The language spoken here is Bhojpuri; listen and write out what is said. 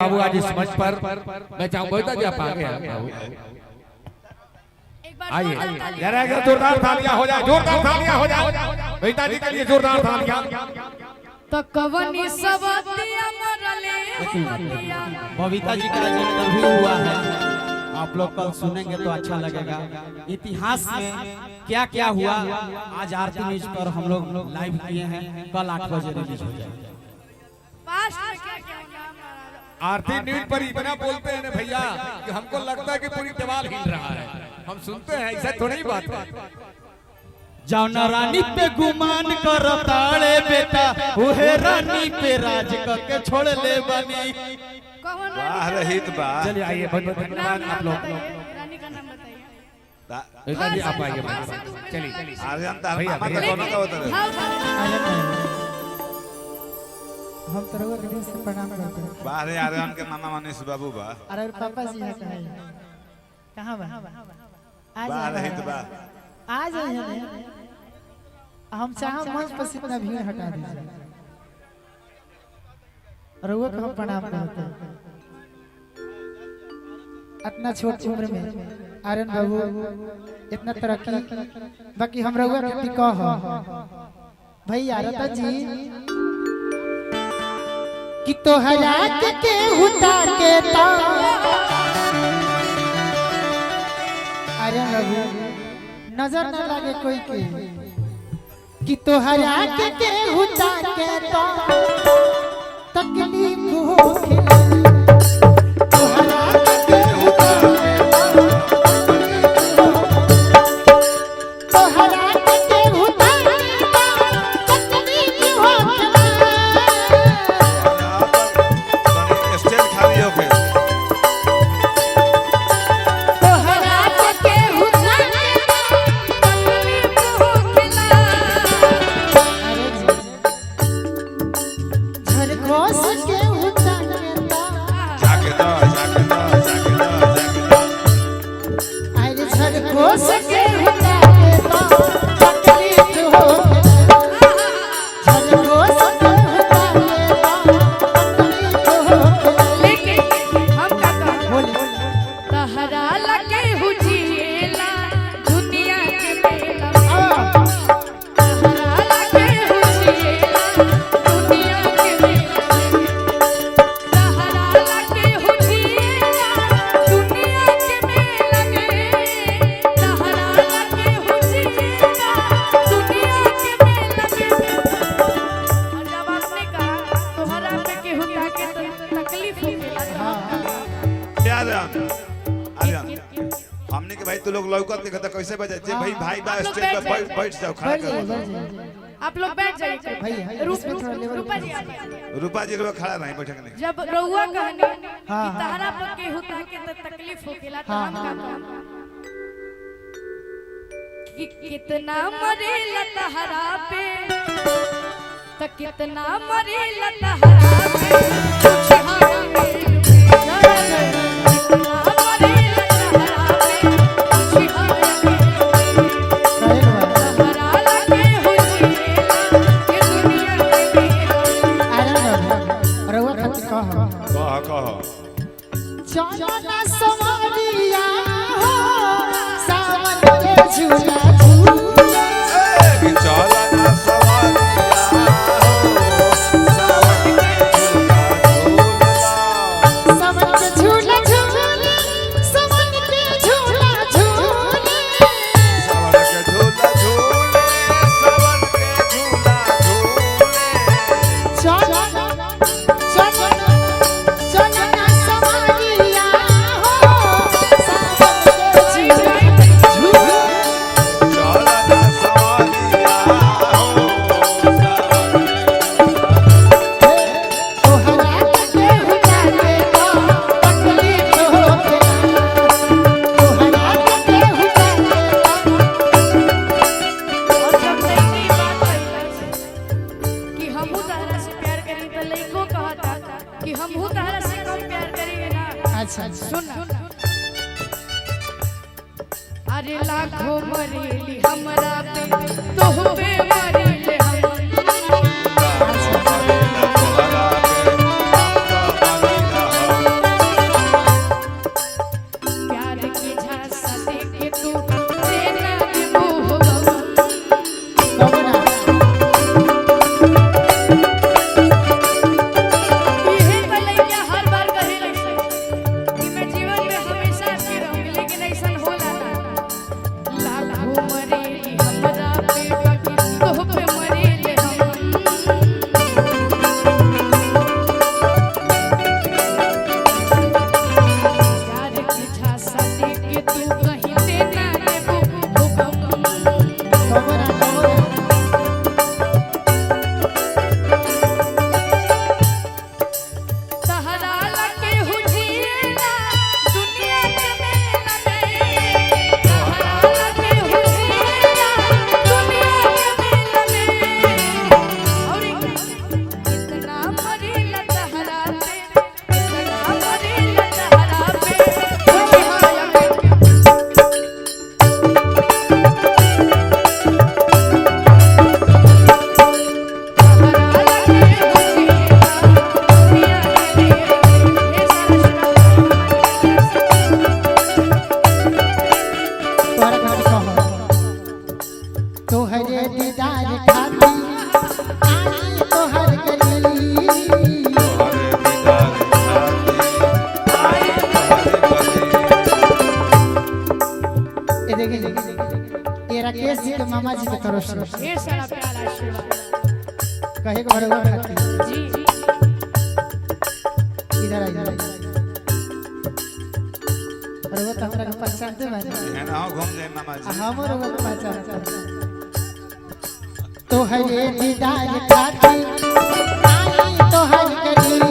बाबू आज इस मंच पर मैं चाहूंगा जी आप आगे हैं बाबू। एक बार आइए जोरदार ताली। जरा एक जोरदार तालियां हो जाए, जोरदार तालियां हो जाए बेटा जी के लिए, जोरदार तालियां। तो कवनी सवतिया मरले हो मतिया। बबीता जी का जो इंटरव्यू हुआ है, आप लोग कल सुनेंगे तो अच्छा लगेगा। इतिहास में क्या क्या हुआ, आज आरती न्यूज पर हम लोग लाइव किए हैं। कल 8 बजे रिलीज हो जाएगा। पास्ट में क्या क्या हुआ हमारा। आरती न्यूज पर इतना बोलते हैं ना भैया कि हमको लगता है कि पूरी दीवार हिल रहा है। हम सुनते हैं, ऐसा थोड़ी ही बात है। जौना रानी पे गुमान कर ताड़े बेटा, उहे रानी पे राज करके छोड़ ले बनी। कौन? वाह रहित बा। चलिए आइए, बहुत बहुत नाम धन्यवाद आप नाम लोग। बताइए, रानी का नाम बताइए। बेटा जी आप आइए, चलिए। आर्यन तार भैया, मामा भैया। का कोनो का होता है। हाँ हाँ। हम तरह के दिल से प्रणाम करते हैं। वाह रे आर्यन के मामा मनीष बाबू बा। अरे पापा जी है कहाँ? कहाँ बा? आ वाह जाए। रहित बा। आ जाए। हमें हम चाह मंच पर से इतना भीड़ हटा दीजिए। रउआ को हम प्रणाम करते हैं। इतना छोट उम्र में आर्यन बाबू इतना तरक्की, बाकी हम रउआ के कह भैया रतन जी कि तोहरा के केहू ताके ता, आर्यन बाबू नजर न लागे कोई के, कि तोहरा के केहू ताके ता तकलीफ होखे। तोहरा के केहू ताके ता तकलीफ होखे। तोहरा के केहू ताके ता तकलीफ होखे। तनी स्टेज खाली होके। तोहरा रात के हुसने तकलीफ होखेला। अरे झरखोस के उतारे ता, जाके दो, जाके दो, जाके दो, जाके दो। अरे झरखोस के उतारे ता तकलीफ होखे। झरखोस के उतारे ता तकलीफ होखे। लेकिन हम का कहब? बोली। तहरा लगे हुजिएला दुनिया के मेला में। तहरा लगे हुजिएला दुनिया के मेला में। तहरा लगे हुजिएला दुनिया के मेला में। तहरा लगे हुजिएला दुनिया के मेला में। और जब आपने कहा तोहरा पे केहू ताके तो तकलीफ होखेला, तो हम का कहब? आर्यन, आर्यन हमने के भाई तू लोग लौकत के तो कैसे बजे जे भाई भाई बा आप लोग स्टेज पर बैठ जाइए। बैठ बैठ जाओ, खड़ा बैठ कर जाइए, दो। बैठ जाइए। आप लोग बैठ जाइए। भैया, रूप इसमें थोड़ा लेवल रूपा जी आ जाइए। रूपा जी लोग खड़ा नहीं, बैठे नहीं। जब रउआ कहनी कि हाँ, हाँ। तहरा पर केहू ताके तो तकलीफ होखेला, तो हाँ, हम हाँ, का कहब कि कितना मरेला तहरा पे, त कितना मरेला तहरा पे कुछ हाँ मेल में। कितना मरेला तहरा पे कुछ हाँ मेल में। कहे बा तहरा लगे हुजिएला ये दुनिया के मेला में। आर्यन बाबू रउआ खातिर कह। कह कह। चलना सवारिया हो सावन के झूला झूला। ए चल ना सवारिया हो सावन के झूला झूला। सावन के झूला झूले, सावन के झूला झूले। सावन के झूला झूले, सावन के झूला झूले। चलना चलना चलना सवारिया हो सावन के झूला झूले। चल ना सवारिया हो सावन तोहरा के हुतारे तो तकलीफ होखे। तोहरा के हुतारे तो और जब लइकी बात कही कि हमहू तहरा से प्यार करी, तो लइको कहता कि हमहू तहरा से कम प्यार करेंगे ना। अच्छा अच्छा। सुन, अरे लाखों मरेली हमरा पे, तोह पे मरेले हम। तोहरा पे हम तो मरीला। मामा जी के तरफ से ढेर सारा प्यार आशीर्वाद। कहे के बरुआ खातिर जी। इधर आइए। बरुआ तो हमरा के पहचानते बानी। है ना, हो घूम जाए मामा जी। हमर रउआ के पहचानते। तोहरे दीदार खातिर आई तोहर गली।